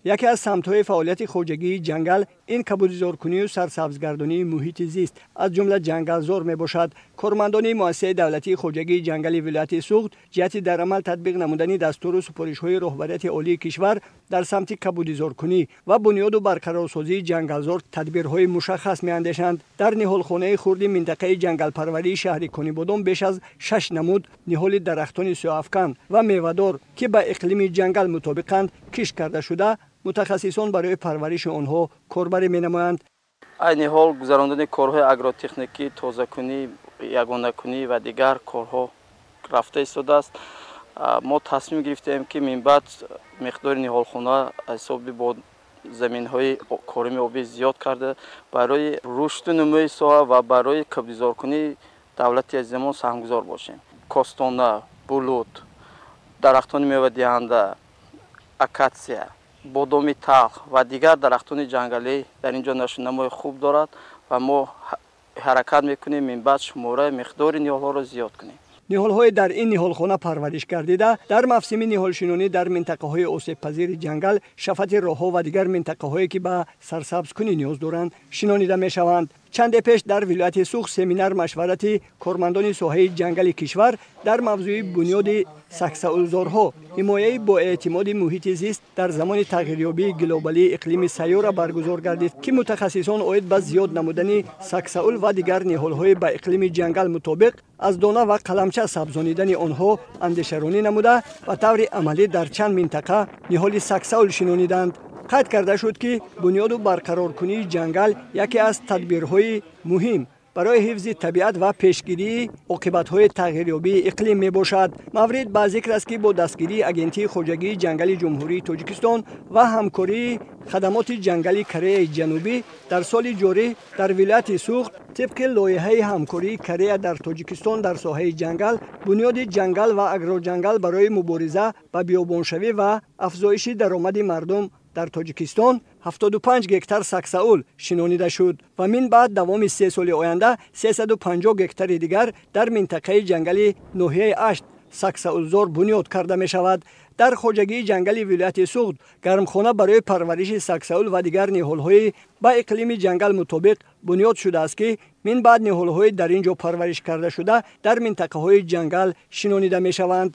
Яке аз самтҳои фаъолияти хоҷагии ҷангал ин кабудизоркунию сарсабзгардонии муҳити зист, аз ҷумла ҷангалзор мебошад. Кормандони муассисаи давлатии хоҷагии ҷангали вилояти Суғд ҷиҳати дар амал татбиқ намудани дастуру супоришҳои роҳбарияти олии кишвар дар самти кабудизоркунӣ ва бунёду барқарорсозии ҷангалзор тадбирҳои мушаххас меандешанд. Дар ниҳолхонаи хурди минтақаи ҷангалпарварии шаҳри Конибодом беш аз 6 намуд ниҳоли дарахтони сиёҳафкан ва мевадор, ки ба иқлими ҷангал мутобиқанд, кишт карда шуда, мутахассисон барои парвариши онҳо корбарӣ менамоянд. Айни ҳол гузарондани корҳои агротехникӣ, тозакунӣ, ягонакунӣ ва дигар корҳо рафта истодааст. Мо тасмим гирифтаем, ки минбаъд миқдори ниҳолхона аз ҳисоби бо заминҳои корими обӣ зиёд карда, барои рушду нумӯи соҳа ва барои кабудизоркунии давлати азизамон саҳмгузор бошем. Костона, булут, дарахтони мевадиҳанда, акатсия, бодоми талх ва дигар дарахтони ҷангалӣ дар ин ҷо нашъунамои хуб дорад ва мо ҳаракат мекунем минбаъд шумораи миқдори ниҳолҳоро зиёд кунем. Ниҳолҳои дар ин ниҳолхона парвариш гардида дар мавсими ниҳолшинонӣ дар минтақаҳои осебпазири ҷангал, шафати роҳҳо ва дигар минтақаҳое, ки ба сарсабзкунӣ ниёз доранд, шинонида мешаванд. Чанде пеш дар вилояти Суғд семинар машварати кормандони соҳаи ҷангали кишвар дар мавзӯи бунёди саксаулзорҳо, ҳимояи боэътимоди муҳити зист дар замони тағйирёбии глобалии иқлими сайёра баргузор гардид, ки мутахассисон оид ба зиёд намудани саксаул ва дигар ниҳолҳои ба иқлими ҷангал мутобиқ аз дона ва қаламча сабзонидани онҳо андешаронӣ намуда, ба таври амалӣ дар чанд минтақа ниҳоли саксаул шинониданд. Қайд карда шуд, ки бунёду барқароркунии ҷангал яке аз тадбирҳои муҳим барои ҳифзи табиат ва пешгирии оқибатҳои тағйирёбии иқлим мебошад. Маврид ба зикр аст, ки бо дастгирии Агентии хоҷагии ҷангали Ҷумҳурии Тоҷикистон ва ҳамкории хадамоти ҷангали Кореяи Ҷанубӣ дар соли ҷорӣ дар вилояти Суғд тибқи лоиҳаи ҳамкории Корея дар Тоҷикистон дар соҳаи ҷангал, бунёди ҷангал ва агроҷангал барои мубориза ба биёбоншавӣ ва афзоиши даромади мардум дар Тоҷикистон 75 гектар саксаул шинонида шуд ва мин баъд давоми 3 соли оянда 350 гектари дигар дар минтақаи ҷангали ноҳияи Ашт саксаулзор бунёд карда мешавад. Дар хоҷагии ҷангали вилояти Суғд гармхона барои парвариши саксаул ва дигар ниҳолҳои ба иқлими ҷангал мутобиқ бунёд шудааст, ки мин баъд ниҳолҳои дар ин ҷо парвариш карда шуда дар минтақаҳои ҷангал шинонида мешаванд.